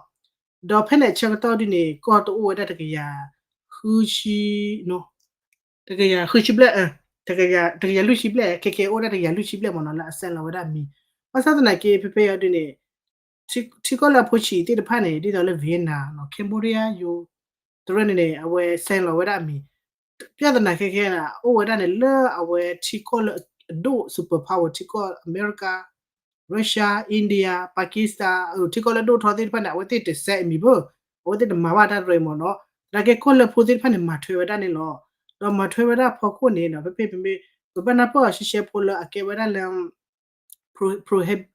ဒီးဖဲန့ၣ်အဆၢကတီၢ်ဒ်န့ၣ် ကီၢ်တအိၣ်ဝဲဒၣ်တကယၤဃုဆံ တကယၤဃုဆံဘျဲၣ်, တကယၤလွံၢ်ဆံဘျဲၣ်, ခဲကဲအိၣ်ဒၣ်တကယၤလွံၢ်ဆံဘျဲၣ်မ့ၢ်နီၤ လၢအဆဲးလီၤဝဲဒၣ်အမံၤ, ဘၣ်ဆၣ်သနာ်က့ ဖဲဖဲအံၤဒ်န့ၣ် ထံကီၢ်လၢအဖိဆံးသ့ၣ်တဖၣ်န့ၣ် ဒ်သိးလၢ Vietnam နီၤ, Cambodia ယိၤ တရၢန့ၣ်န့ၣ် အဝဲဆဲးလီၤဝဲဒၣ်အမံၤ, ပြဿနာခဲခဲန့ၣ် အိၣ်ဝဲဒၣ်န့ၣ် လၢအဝဲထံကီၢ်လၢအဒိၣ် super power ထံကီၢ် America, Russia, India, Pakistan ထံကီၢ်လၢဒိၣ်ထီသ့ၣ်တဖၣ်န့ၣ် အဝဲသ့ၣ်တဆဲးအမံၤဘၣ်, အဝဲသ့ၣ်တမၤဘၣ်တၢ်တရၢအံၤမ့ၢ်နီၤ, သနာ်က့ကီၢ်လၢဖိသ့ၣ်တဖၣ်န့ၣ် မၤထွဲဝဲဒၣ်န့ၣ်လီၤ. ဒီးမၤထွဲဝဲဒၣ်အဖီခိၣ်န့ၣ်နီၤ ဖဲဖဲမ့မ့ၢ် ပဘၣ်နၢ်ပၢၢ်အီၤရှဲရှဲဖိလၢအကဲဝဲဒၣ်လၢ pro- prohib-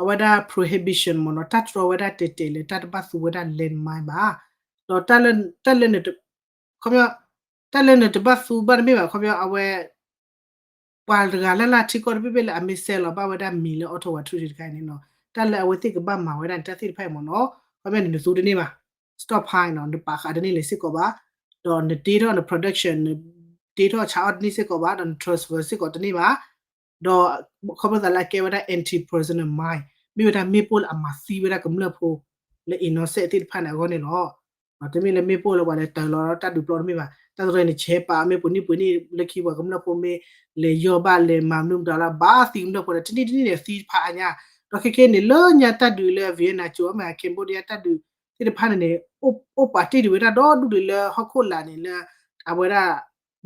အဝဲဒၣ် prohibition မ့ၢ်နီၤ တၢ်တြီဝဲဒၣ်တဲာ်တဲာ်လၢတၢ်တဘၣ်သူဝဲဒၣ် landmine ဘၣ်, ဒီးတၢ်လၢ တၢ်လၢနတ ခီပညီ တၢ်လၢနတဘၣ်သူဘၣ်တမ့ၢ်ဘၣ် ခီပညီအဝဲ ပှၤတဂၤလၢ်လၢ်ထံကီၢ်တဘ့ၣ်ဘ့ၣ်လၢအမ့ၢ်ဆဲးလီၤဘၣ်ဝဲဒၣ်မံၤလၢ Ottawa Treaty တခါအံၤန့ၣ်နီၤ တၢ်လၢအဝဲသ့ၣ်ကဘၣ်မၤဝဲဒၣ်န့ၣ် တၢ်သ့ၣ်တဖၣ်အံၤမ့ၢ်နီၤ ခီပညီန့ၣ် နသူတန့ၢ်ဘၣ် stockpile နီၤ နပာ်ဃာ်တန့ၢ်လၢၤစ့ၢ်ကီးဘၣ်, ဒီးနတ့ထီၣ်န production နတ့ထီၣ်ဆါအီၣ်တန့ၢ်စ့ၢ်ကီးဘၣ် ဒီးန transfer စ့ၢ်ကီးတန့ၢ်ဘၣ်, ဒီးခီဖျိသးလၢအကဲဝဲဒၣ် anti-personnel mine မ့ၢ်ဝဲဒၣ်မ့ၣ်ပိၢ်လၢအမၤသံဝဲဒၣ်ကမျၢၢ်ဖိ လၢ innocent သ့ၣ်တဖၣ်န့ၣ်အဂီၢ်န့ၣ်လီၤ. တမ့ၢ်လၢမ့ၣ်ပိၢ်လၢပှၤလဲၤတၢၤလီၤတၢ်ဒုးပျီတမ့ၢ်ဘၣ်, တၢ်တရၢန့ၣ် ဆဲးပာ်မ့ၢ်ပှဲၤနံၣ်ပှဲၤနံၣ်လၢခံပှၤကမျၢၢ်ဖိမ့ၢ်လဲၤယီၢ်ဘၣ်လဲၤမၤမနုၤမတၤလၢဘၣ်သံကမျၢၢ်ဖိဒီး တနံၣ်တနံၣ်န့ၣ်သံတဖၣ်အါညါ, ဒီးခဲခဲန့ၣ် လၢညါတၢ်ဒုးလၢ Vietnam ကၠိမ့ၢ် Cambodia တၢ်ဒုးသ့ၣ်တဖၣ်န့ၣ်န့ၣ် အိၣ်ပာ်တ့ၢ်ဒံးဝဲဒၣ်ဒီဒူၣ်ဒံးလၢဟီၣ်ခိၣ်လာ်န့ၣ်လၢ အဝဲဒၣ်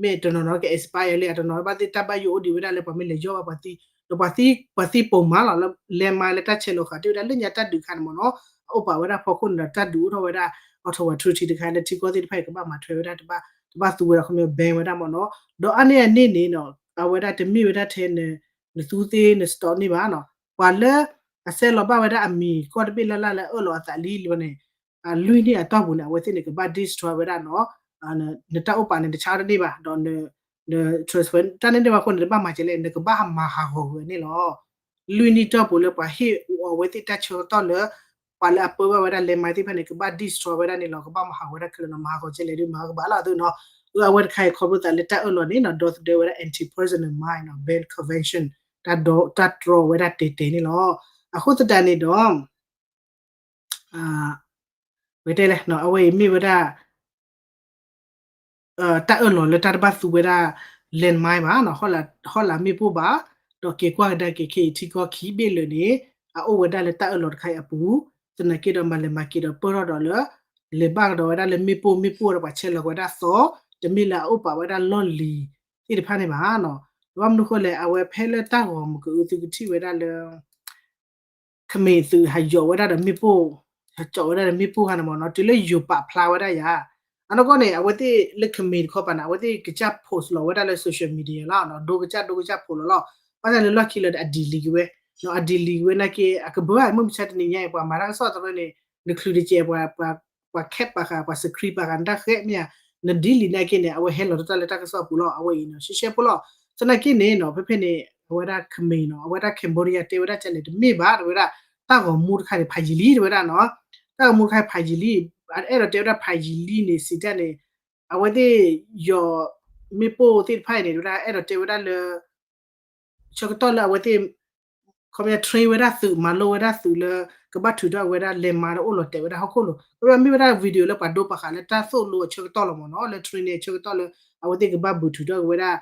မ့ၢ်တနီၤနီၤက expire လံ အတနီၤဘၣ်သ့ၣ် တၢ်ဘၣ်ယိၣ်အိၣ်ဒံးဝဲဒၣ်လၢပှၤမ့ၢ်လဲၤယီၢ်ဘၣ်ပှၤသံ, ဒီးပှၤသံ ပှၤသံပိာ်မးလီၤလၢ landmine လၢတၢ်ဆဲးလီၤဃာ်တ့ၢ်ဝဲဒၣ်လၢညါတၢ်ဒုးအခါန့ၣ်မ့ၢ်နီၤ, အအိၣ်ပာ်ဝဲဒၣ်ဖီခိၣ်န့ၣ်ဒီး တၢ်ဒုးအိၣ်ထီၣ်ဝဲဒၣ် Ottawa Treaty တခါလၢထံကီၢ်သ့ၣ်တဖၣ်အံၤ ကဘၣ်မၤထွဲဝဲဒၣ်တဘၣ်, တဘၣ်သူဝဲဒၣ်ခီပညီ ban ဝဲဒၣ်မ့ၢ်နီၤ, ဒီးအါန့ၢ်အန့ၣ်န့ၣ်နီၤ အဝဲဒၣ်တမ့ၢ်ဝဲဒၣ်ထဲ နသူသ့ န stock န့ၢ်ဘၣ်နီၤ, ပှၤလၢအဆဲးလီၤဘၣ်ဝဲဒၣ်အမံၤကီၢ်တဘ့ၣ်လၢ်လၢ်လၢအအၢၣ်လီၤအသးလံလံန့ၣ် လွံၢ်နံၣ်အတီၢ်ပူၤန့ၣ် အဝဲသ့ၣ်န့ၣ် ကဘၣ် destroy ဝဲဒၣ်နီၤ, နတၢ်အိၣ်ပာ်န့ၣ် နဆါအီၣ်တန့ၢ်ဘၣ် ဒီး န transfer တၢ်န့ၣ်န့ၣ်ဘၣ်အဃိန့ၣ် တဘၣ်မၤကဲလဲၣ် နကဘၣ်မၤဟးဂီၤဝဲန့ၣ်လီၤ. လွံၢ်နံၣ်တီၢ်ပူၤလၢပှၤဟ့ၣ်အီၤအဝဲသ့ၣ်တၢ်ဆၢကတီၢ်လၢ ပှၤလၢအပၢဘၣ်ဝဲဒၣ် landmine သ့ၣ်တဖၣ်န့ၣ် ကဘၣ် destroy ဝဲဒၣ်န့ၣ်လီၤ. ကဘၣ်မၤဟးဂီၤဝဲဒၣ်ခဲလၢာ်နီၤ, မၤဟးဂီၤကဲလဲၣ်ဒုး မၤဟးဂီၤကဘၣ်လီၤသုနီၤ, အဝဲတခါအံၤခီဖျိသးလၢတၢ်အၢၣ်လီၤန့ၣ်နီၤ ဒီသဒၢဝဲဒၣ် anti-personnel mine နီၤ ban convention တၢ်တြီဝဲဒၣ်တဲာ်တဲာ်န့ၣ်လီၤ. အဃိသတးန့ၣ်ဒီး ပကတဲလဲၣ် အဝဲအံၤမ့ၢ်ဝဲဒၣ် တၢ်အၢၣ်လီၤလၢတၢ်တဘၣ်သူဝဲဒၣ် landmine ဘၣ်, ဟီၣ်လာ်မ့ၣ်ပိၢ်ဘၣ်, ဒီးက့ၤကွၢ်ကဒါက့ၤခဲအံၤထံကီၢ်ခံဘ့ၣ်လၢာ်န့ၣ် အအိၣ်ဝဲဒၣ်လၢတၢ်အၢၣ်လီၤတခါအံၤအပူၤ, သနာ်က့ဒီးမၤလဲၤမၤက့ၤဒီးပၢၢ်ထီၣ်ဒီးလၢ လဲၤဘၣ်ကဒီးဝဲဒၣ်လၢမ့ၣ်ပိၢ်, မ့ၣ်ပိၢ်ဒီးပှၤဆဲးလီၤဝဲဒၣ်သီ, တမ့ၢ်လၢအအိၣ်ပာ်ဝဲဒၣ်လီၢ်လံၤသ့ၣ်တဖၣ်န့ၣ်ဘၣ်နီၤ. ဘၣ်မနုၤဃိလဲၣ် အဝဲဖဲလၢတၢ်ဂီၤမုၢ်ကအု သုကထံၣ်ဝဲဒၣ်လၢ ခမ့ၢ်သုးဟးယိးဝဲဒၣ်ဒီးမ့ၣ်ပိၢ်, ဟးကၠီးဝဲဒၣ်ဒီးမ့ၣ်ပိၢ်ခါန့ၣ်မ့ၢ်နီၤ, တုၤလၢယိၤပာ်ဖျါဝဲဒၣ်ယၤ, အနီၢ်ကီၢ်န့ၣ် အဝဲသ့ၣ်လၢခမ့ၢ်တခီပၤန့ၣ် အဝဲသ့ၣ်ကစၢ် post လီၤဝဲဒၣ်လၢ social media လီၤ, ဒိကစၢ်ဒိကစၢ် post လီၤလီၤ. ဘၣ်ဆၣ်လၢလီၢ်ခံလၢာ်ဒီး အ delete က့ၤဝဲ, နီၤ အ delete က့ၤဝဲနာ်က့ အကဘၢဘၣ် မုၢ်မဆါတနံၤညါအံၤ ပှၤမၤတၢ်ကစီၣ်တရၢန့ၣ် နချုးတကဲး ပှၤ cap ဘၣ်ဃး ပှၤ screen ဘၣ်ဃး နတၢ်ဃဲမ့ၢ်ဧါ, န delete နာ်က့န့ၣ် အဝဲဟဲလီၤတၢ်လၢတၢ်ကစီၣ်ပူၤလီၤ, အဝဲအံၤနီၤ ရှဲရှဲဖိလီၤ. သနာ်က့န့ၣ်နီၤ ဖဲဖဲန့ၣ် အဝဲဒၣ်ခမ့ၢ်နီၤ အဝဲဒၣ် Cambodia တဲဝဲဒၣ်ကလဲၣ် တမ့ၢ်ဘၣ် တဲဝဲဒၣ် တၢ်ဂီၤမူတခါန့ၣ် ဖးယံာ်လံ တဲဝဲဒၣ်နီၤ, တၢ်ဂီၤမူတခါဖးယံာ်လံ, အဲၣ်ဒိးတဲဝဲဒၣ်ဖးယံာ်လံန့ၣ် စံးတၢ်န့ၣ် အဝဲသ့ၣ်ယိးမ့ၣ်ပိၢ်သ့ၣ်တဖၣ်အံၤန့ၣ် တဲဝဲဒၣ် အဲၣ်ဒိးတဲဝဲဒၣ်လၢ ဆၢကတီၢ်လၢအဝဲသ့ၣ် ခီပညီ train ဝဲဒၣ်သုး မၤလိဝဲဒၣ်သုးလၢ ကဘၣ်ထုးထီၣ်ဝဲဒၣ် လံာ်မၤဒီးအိၣ်လီၤတဲာ်ဝဲဒၣ်ဟီၣ်ခိၣ်လိၤ, ခီပညီမ့ၢ်ဝဲဒၣ် video လၢပှၤဒိပာ်ဃာ်လၢတၢ်သိၣ်လိအဆၢကတီၢ်လီၤမ့ၢ်နီၤ, လၢ train န့ၣ် အဆၢကတီၢ်လၢ အဝဲသ့ၣ်ကဘၣ်ဘုးထုးထီၣ်က့ၤဝဲဒၣ်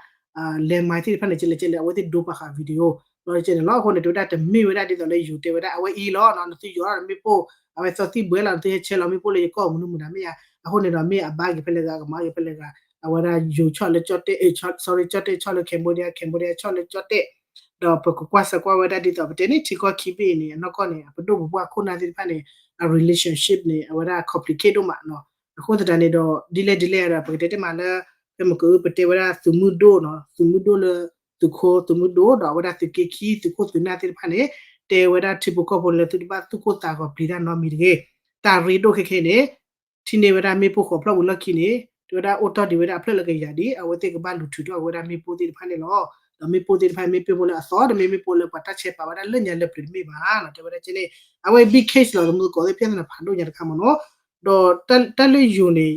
လံာ်မၤသ့ၣ်တဖၣ်န့ၣ် ကလဲၤကလဲၤ အဝဲသ့ၣ်ဒိပာ်ဃာ် video လီၤတကဲန့ၣ်လီၤ. အဃိန့ၣ် တဲဝဲဒၣ်တမ့ၢ်ဝဲဒၣ်ဒ်သိးလၢယိၤတဲဝဲဒၣ် အဝဲအံၤလီၤနီၤ, နသုယိးထီၣ်မ့ၣ်ပိၢ် အဝဲသီသံဘှဲလီၤ, နသုဟဲဆဲးလီၤမ့ၣ်ပိၢ်လၢယကီၢ်မနုၤမတၤမ့ၢ်ဧါ, အဃိန့ၣ်ဒီးမ့ၢ်အဘါက့ၤဖဲလဲၣ်ဂၤ ကမၤက့ၤဖဲလဲၣ်ဂၤ, အဝဲဒၣ်ယိၤဆီၣ်လၢကၠီၣ်တဲၣ် sorry ကၠီၣ်တဲၣ်ဆီၣ်လၢ Cambodia, Cambodia ဆီၣ်လၢကၠီၣ်တဲၣ်, ဒီးပကကွၢ်စၢၤကွၢ်ဝဲဒၣ်ဒ်သိး ပတဲန့ၣ် ထံကီၢ်ခံဘ့ၣ်အံၤန့ၣ် အနီၢ်ကီၢ်န့ၣ် အပဒိၣ်ပပှၢ်ခိၣ်နၢ်သ့ၣ်တဖၣ်န့ၣ် အ relationship န့ၣ် အဝဲဒၣ် complicate ဒိၣ်မးနီၤ, အဃိသတးန့ၣ်ဒီး ဒ်လဲၣ်ဒ်လဲၣ်ဒီး ပကတဲတ့ၢ်မးလၢ ဖဲမုၢ်ကအု ပတဲဝဲဒၣ်သုးမုၢ်ဒိၣ်နီၤ, သုးမုၢ်ဒိၣ်လၢ သုးခိၣ်သုးမုၢ်ဒိၣ် ဒီးအဝဲဒၣ်သုးက့ခံ သုးခိၣ်သုးနၢ်သ့ၣ်တဖၣ်န့ၣ် တဲဝဲဒၣ်ထံဖိကီၢ်ဖိလၢသုတဘၣ်သူၣ်ကိၢ်သးဂီၤပျံၤတၢ်နီတမံၤတဂ့ၤ, တၢ်ရ့ဒိၣ်ခဲခဲန့ၣ် ထံၣ်န့ၢ်ဝဲဒၣ်မ့ၣ်ပိၢ်ဃိးဖျၢၣ်ပူၤလီၢ်ခံန့ၣ် တဲဝဲဒၣ်အိၣ်တီၢ်ဒံးဝဲဒၣ်အဖျၢၣ်လၢကယၤဒံး အဝဲသ့ၣ်ကဘၣ်လူၤထုးထီၣ်ဝဲဒၣ်မ့ၣ်ပိၢ်သ့ၣ်တဖၣ်န့ၣ်လီၤ. ဒီးမ့ၣ်ပိၢ်သ့ၣ်တဖၣ်မ့ၢ်မ့ၣ်ပိၢ်လၢအသီ တမ့ၢ်မ့ၣ်ပိၢ်လၢပှၤတၢ်ဆဲးပာ်ဝဲဒၣ်လၢညါလၢပျၢၤတမ့ၢ်ဘၣ်နီၤ, တဲဝဲဒၣ်ကဲန့ၣ် အဝဲ big case လီၤ, သမူသကိးသ့ၣ် ပြဿနာ ဖးဒိၣ်ညါတခါမ့ၢ်နီၤ, ဒီးတၢ်လၢယိၤန့ၣ်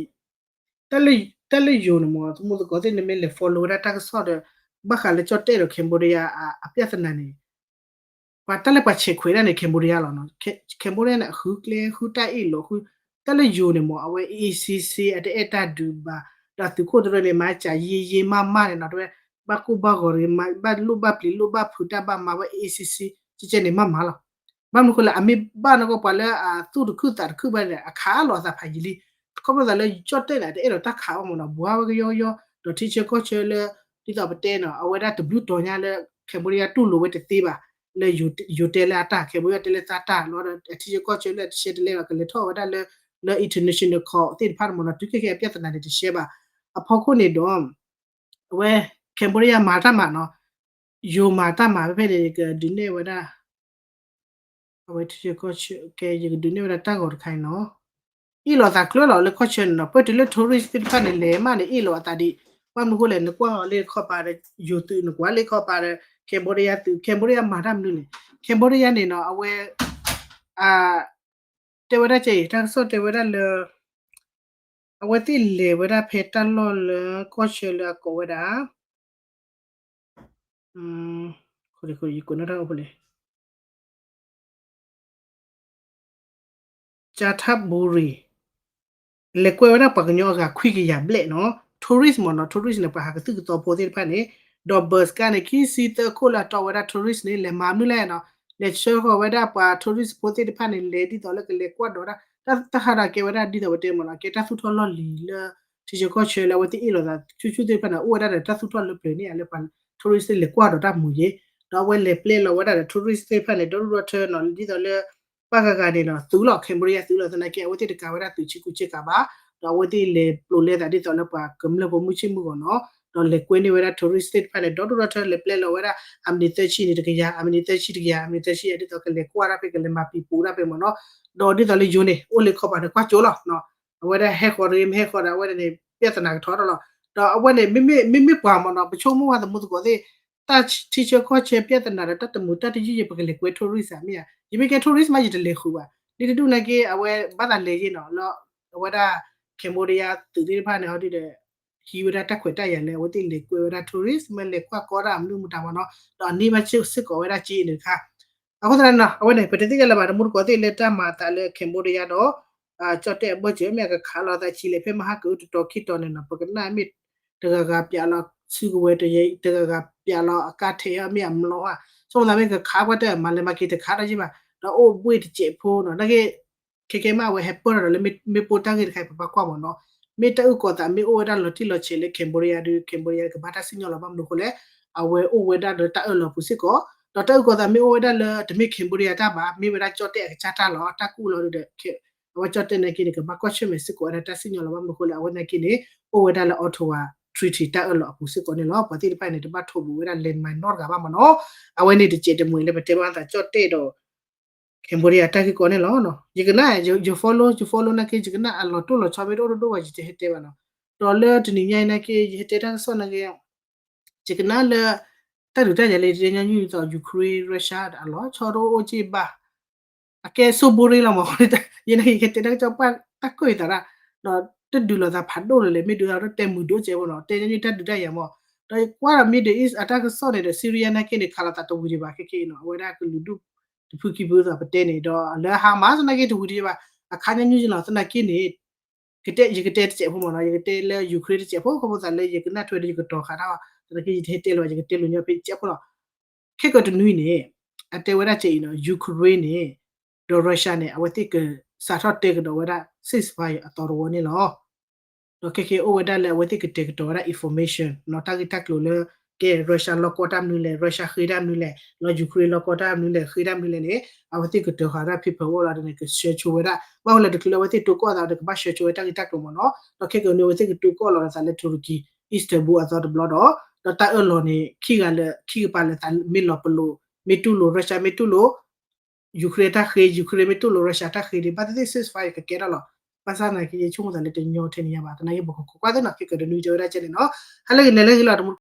တၢ်လၢယိၤန့ၣ်မ့ၢ် သမူသကိးသ့ၣ်န့ၣ်မ့ၢ်လဲၤ follow ဝဲဒၣ်တၢ်ကစီၣ်ဒီး ဘၣ်ဃးလၢကၠီၣ်တဲၣ်ဒီး Cambodia အပြဿနာန့ၣ် ပှၤတၢ်လၢပှၤဆဲးခွဲးဒၣ်န့ၣ် Cambodia လီၤနီၤ, Cambodia န့ၣ် အဃုကျဲဃုတၢ်အ့ၣ်လိာ်ဃု, တၢ်လၢယိၤန့ၣ်မ့ၢ် အဝဲ A A C C အတအဲၣ်တၢ်ဒုးဘၣ်, ဒီးသုးခိၣ်တရၢန့ၣ် မၤစၢ်ယံာ်ယံာ်မးမးန့ၣ်နီၤ, တဲဝဲ ဘၣ်ကိၢ်ဘၣ်ဂီၤတဂ့ၤ, ဘၣ်လိၣ်ဘၣ်ပျံၤလိၣ်ဘၣ်ဖုးတၢ်ဘၣ်မၤဝဲ A A C C ကဲကဲန့ၣ်မးမးလီၤ. ဘၣ်မနုၤဃိလဲၣ် အမ့ၢ်ဘၣ်နီၢ်ကီၢ်ပှၤလၢအသူၣ်တခုသးတခုဘၣ်န့ၣ် အခးလီၤအသးဖးယံာ်လံ, ခီဖျိသးလၢကၠီၣ်တဲၣ်န့ၣ် အတအဲၣ်ဒိးတၢ်ခးဘၣ်မ့ၢ်နီၤ, ဘှါဝဲကယီကယီ, ဒီးထံဆၢကီၢ်ဆၢလၢ ဒ်သိးပတဲနီၤ အဝဲဒၣ်တဘျုးတီၤညါလၢ Cambodia တူၢ်လိာ်ဝဲတသ့ဘၣ်, လၢယိၤတဲလၢအတၢ် Cambodia တဲလၢသးတၢ်လီၤဒီး ထံဆၢကီၢ်ဆၢလၢအတရှဲတလဲဘၣ် ကလဲၤထီၣ်ဝဲဒၣ်လၢ လၢ international court သ့ၣ်တဖၣ်မ့ၢ်နီၤ, တုၤခဲခဲအပြဿနာန့ၣ်တရှဲဘၣ်. အဖီခိၣ်န့ၣ်ဒီး အဝဲ Cambodia မၤတၢ်မၤနီၤ, ယိၤမၤတၢ်မၤဖဲဖဲန့ၣ် ကဒုးနဲၣ်ဝဲဒၣ် အဝဲထံဆၢကီၢ်ဆၢ ကဲ ယကဒုးနဲၣ်ဝဲဒၣ်တၢ်ဂီၤတခါအံၤနီၤ, အ့ၣ်လိာ်သးကျၢၤလီၤလၢကီၢ်ဆၢန့ၣ်နီၤ, ပၢၢ်တုၤလၢ tourist သ့ၣ်တဖၣ်န့ၣ် လဲၤမးန့ၣ် အ့ၣ်လိာ်အသးဒံး, ဘၣ်မနုၤဃိလဲၣ် နကွၢ်အီၤလၢခီပၤဒီး ယိၤသုး နကွၢ်လၢခီပၤဒီး Cambodia သုး Cambodia မၤတၢ်မနုၤလဲၣ်, Cambodia န့ၣ်နီၤ အဝဲ အ တဲဝဲဒၣ်ကဲအံၤ တၢ်ကစီၣ်တဲဝဲဒၣ်လၢ အဝဲသ့ၣ်လဲၤဝဲဒၣ်ဖဲတၢ်လီၢ်လၢကီၢ်ဆၢလၢအကိးဝဲဒၣ် ယကွဲးနီၣ်တၢ်အိၣ်ဖဲလဲၣ် Chanthaburi လဲၤကွဲးဝဲဒၣ်ပှၤကညီအဂၤခွံကယၤဘျဲၣ်နီၤ, tourist မ့ၢ်နီၤ, tourist န့ၣ် ပှၤဟးကသုၣ်ကသီဖိသ့ၣ်တဖၣ်န့ၣ်, ဒီး bus ကါန့ၣ် ခံဆံသၢခိၣ်လၢအတီဝဲဒၣ် tourist န့ၣ် လဲၤမၤမနုၤလဲၣ်နီၤ, လဲၤဆှၢဃီၤဝဲဒၣ်ပှၤ tourist ဖိသ့ၣ်တဖၣ်န့ၣ် လဲၤဒ်သိးလၢကလဲၤကွၢ်ဒီးတၢ် တၢ်ဟးဒီးကဲဝဲဒၣ်ဒ်သိးပတဲမ့ၢ်နီၤ, ကဲတၢ်သူၣ်ထီၣ်လီၢ်လံၤလၢ ထံဆၢကီၢ်ဆၢလၢအဝဲသ့ၣ်အ့ၣ်လိာ်သးဆူၣ်ဆူၣ်သ့ၣ်တဖၣ်န့ၣ် အိၣ်ဝဲဒၣ်ဒီးတၢ်သူၣ်ထီၣ်လၢပျၢၤန့ၣ် လၢပှၤ tourist သ့ၣ်လဲၤကွၢ်ဒီးတၢ်မူၤယ့ၤ, ဒီးအဝဲလဲၤပျဲလီၤဝဲဒၣ်ဒီး tourist သ့ၣ်တဖၣ်န့ၣ် ဒီဒူၣ်ဒီထၢနီၤ, ဒ်သိးလၢ ဘၣ်ဂၤဂၤန့ၣ်နီၤ သုးလီၤ Cambodia သုးလီၤ သနာ်က့ အဝဲသ့ၣ်တကးဝဲဒၣ်သုးဆံကူဆံကၤဘၣ်, ဒီးအဝဲသ့ၣ်လဲၤပျိးလဲသးဒ်သိးလၢပှၤကမျၢၢ်ဖိမုၢ်ဆ့ၣ်မုၢ်ဂီၤနီၤ, ဒီးလဲၤကွဲန့ၢ်ဝဲဒၣ် tourist သ့ၣ်တဖၣ်န့ၣ် ဒီဒူၣ်ဒီထၢလဲၤပျဲလီၤဝဲဒၣ် အမံးနံးသၢဆံန့ၣ်တကယၤ, အမံးနံးသၢဆံတကယၤ, အမံးနံးသၢဆံ ဒ်သိးကလဲၤကွၢ်တၢ်ဖဲ ကလဲၤမၤပံၤပူၤတၢ်ဖဲမ့ၢ်နီၤ, ဒီးဒ်သိးလၢယိၤန့ၣ် အိၣ်လၢခီပၤန့ၣ် ကွၢ်ကၠိလီၤ အဝဲဒၣ်ဟဲဃီၤတဂ့ၤ မ့ၢ်ဟဲဃီၤဒီး အဝဲဒၣ်န့ၣ် ပြဿနာကထီၣ်ထီၣ်လီၤ. ဒီးအဝဲန့ၣ် မ့မ့ၢ်ပှၤမ့ၢ်နီၤ ပဆိကမိၣ်ဝဲသမူသကိးသ့ၣ် တၢ်ထံဆၢကီၢ်ဆၢ ပြဿနာဒီး တၢ်တမုာ်တၢ်တယုၢ်ယဲၢ် ပကလဲၤကွဲ tourist ဧါ မ့ၢ်ဧါ, ယမ့ၢ်ကဲ tourist မး ယတလဲၤဃုာ်ဘၣ်. ဒ်တဒူၣ်နာ်က့ အဝဲဘၣ်သးလဲၤယ့ၢ်နီၤ လၢအဝဲဒၣ် Cambodia သုးသ့ၣ်တဖၣ်န့ၣ် ဟီဒုဒီး ဟံးဝဲဒၣ်တၢ်ခွဲးတၢ်ယာ်လၢ အဝဲသ့ၣ်လဲၤကွဲဝဲဒၣ် tourist မ့ၢ်လဲၤကွၢ်ကီတၢ်မနုၤမတၤမ့ၢ်နီၤ, ဒီးအန့ၢ်ဘၣ်စ့ၢ်ကီးဝဲဒၣ်စ့န့ၣ်တခါ အဃိသတးန့ၣ်နီၤ အဝဲန့ၣ် ပတသ့ၣ်ညါလၢၤဘၣ် တမူတကိးသ့ၣ်လၢတၢ်မၤအသးလၢ Cambodia ဒီး ကၠီၣ်တဲၣ်အဘၢၣ်စၢၤ မ့ၢ်အကခးလီၤသးဆံးလဲၣ် ဖဲမဟါကအုတတီၤခံတီၤန့ၣ်နီၤ ပကနၣ်မ့ၢ်တဂၤဂၤပျးလီၤ အဝဲဒၣ်ထုကဝဲၤတဂၤဂၤပျးလီၤအကါထဲးအီၤမ့ၢ်အမျိာ်ဧါ, ဆိကမိၣ်သးမ့ၢ်ကခးကွၢ်တၢ်မၤလဲၤမၤက့ၤတခးဒီးယ့ၢ်ဘၣ်, ဒီးအိၣ်ဘှ့ၣ်တစဲးဖိနီၤ, နာ်က့ ခဲကဲမ့ၢ်အဝဲဟဲပၢၢ်ထီၣ်ဒီးလၢ မ့ၣ်ပိၢ်တၢ်ဂ့ၢ်တခါအံၤ ပဘၣ်ကွၢ်မ့ၢ်နီၤ, မ့ၢ်တၢ်အုၣ်ကီၤသးမ့ၢ်အိၣ်ဝဲဒၣ်လီၤတံၢ်လီၤဆဲးလၢ Cambodia ဒီး Cambodia ကဘၣ်တၢ်စံၣ်ညီၣ်လီၤ ဘၣ်မနုၤအဃိလဲၣ်, အဝဲအိၣ်ဝဲဒၣ်လၢတၢ်အၢၣ်လီၤအပူၤစ့ၢ်ကီး, ဒီးတၢ်အုၣ်ကီၤသးမ့ၢ်အိၣ်ဝဲဒၣ်လၢ တမ့ၢ် Cambodia တၢ်ဘၣ်, မ့ၢ်ဝဲဒၣ်ကၠီၣ်တဲၣ်အကစၢ်တၢ်လီၤ, တၢ်ကူၣ်လီၤဒီး အဝဲကၠီၣ်တဲၣ်နာ်က့န့ၣ် ကဘၣ်ကွၢ်ဆၢၣ်မဲာ်စ့ၢ်ကီးဝဲဒၣ်တၢ်စံၣ်ညီၣ်လီၤ ဘၣ်မနုၤအဃိလဲၣ်, အဝဲနာ်က့န့ၣ် အိၣ်ဝဲဒၣ်လၢ Ottawa Treaty တၢ်အၢၣ်လီၤအပူၤစ့ၢ်ကီးန့ၣ်လီၤ. ပှၤသ့ၣ်တဖၣ်န့ၣ် တဘၣ်ထိးဘူးဝဲဒၣ် landmine နီတဂၤဘၣ်မ့ၢ်နီၤ, အဝဲန့ၣ်တစဲးတမှဲၤလၢပတဲဘၣ်သးကၠီၣ်တဲၣ်ဒီး Cambodia တၢ်ဂ့ၢ်ကီန့ၣ်လီၤ. ယကနၣ် ယ follow ယ follow နာ်က့ ယကနၣ်အလီၤတိၢ်လီၤဆီမ့ၢ်တအိၣ်တဒိၣ်ဘၣ် ယတဟဲတဲဘၣ်နီၤ, ဒီးလၢတနံၤညါအံၤနာ်က့ ယဟဲတဲတၢ်ကစီၣ်နာ်က့ ယကနၣ်လၢ တၢ်ဒုးတၢ်ယၤလၢယတဲညီနုၢ်ဒ်သိး Ukraine Russia အလီၤဆီတအိၣ်က့ဘၣ်, အကဲ so boring လီၤမး, ယနာ်က့ ယကတဲတၢ်ကစီၣ်ပှၢ်တၢ်ကွၢ်ယသးဒၣ်, ဒီးတဒုးလိာ်သးဖးဒိၣ်လၢၤလဲၣ်, မ့ၢ်ဒုးသးဒီးတဲမုာ်ဒိၣ်ကဲဖိနီၤ, တဲညီနုၢ်တၢ်ဒုးတၢ်ယၤမး, ဒီးကွၢ်ဒီး Middle East အတၢ်ကစီၣ်န့ၣ်ဒီး Syria နာ်က့န့ၣ် ခးလိာ်သးတဝံၤဒံးဘၣ် ခဲကဲအံၤနီၤ, အဝဲဒၣ်ကလုာ်ဒူၣ်တဖုခံဖုသိးပတဲန့ၣ် ဒီးလၢ Hamas နာ်က့တဝံၤဒံးဘၣ်, အခါညီနုၢ်လီၤ သနာ်က့န့ၣ် ကတဲ ယကတဲတစဲးဖိမ့ၢ်နီၤ, ယကတဲလၢ Ukraine တစဲးဖိ ခီဖျိသးလၢယကနၣ်ထွဲဒီးယကတီၤဃာ်တၢ်, သနာ်က့ယတဟဲတဲလၢၤဘၣ် ယကတဲလိာ်ညီဖဲတစဲးဖိလီၤ. ခဲကတနွံန့ၣ် အတဲဝဲဒၣ်ကဲအံၤနီၤ, Ukraine န့ၣ် ဒီး Russia န့ၣ် အဝဲသ့ၣ်ကစးထီၣ်တဲကဒီးဝဲဒၣ် ceasefire အသီတဝီန့ၣ်လီၤ. ဒီးခဲကဲအိၣ်ဝဲဒၣ်လၢအဝဲသ့ၣ်ကတဲာ်ကတီၤဝဲဒၣ် information နီၤ, တၢ်ဂ့ၢ်တၢ်ကျိၤလၢ ကဲ Russia လီၢ်ကီၢ်တၢ်မနုၤလဲၣ်, Russia ဃ့တၢ်မနုၤလဲၣ်, လီၤ Ukraine လီၢ်ကီၢ်တၢ်မနုၤလဲၣ် ဃ့တၢ်မနုၤလဲၣ်န့ၣ် အဝဲသ့ၣ်ကတဲာ်ဃာ်ဝဲဒၣ် paperwork လီၤန့ၣ် ကဆှၢဆိဝဲဒၣ်, ဘၣ်ဃိလၢတချုးလၢအဝဲသ့ၣ်တိၢ်ကီၢ်သးဒီး ကဘၣ်ဆှၢဆိဝဲတၢ်ဂ့ၢ်တၢ်ကျိၤမ့ၢ်နီၤ, ဒီးခဲကနွံအဝဲသ့ၣ်ကတိၢ်ကီၢ်လီၤသးလၢ Turkey Istanbul အသီတဘျီဒီး, ဒီးတၢ်အၢၣ်လီၤန့ၣ် ခံဂၤလၢ ခံကပၤလၢသးမ့ၢ်လီၤပလိာ်, မ့ၢ်တူၢ်လိာ် Russia မ့ၢ်တူၢ်လိာ် Ukraine တၢ်ဃ့, Ukraine မ့ၢ်တူၢ်လိာ် Russia တၢ်ဃ့ဒီး ဘၣ်သ့ၣ်သ့ၣ် ceasefire ကကဲထီၣ်လီၤ. ဘၣ်ဆၣ်သနာ်က့ ယဆိကမိၣ်သးလၢတညီထဲန့ၣ်ညါဘၣ်, သနာ်က့ ပကကွၢ်သ့ၣ်နီၤ, ခဲကတနွံတဲဝဲဒၣ်ကဲန့ၣ်နီၤ, ဟဲလၢဂ့ၤန့ၣ်လၢဂ့ၤလီၤ, တမူ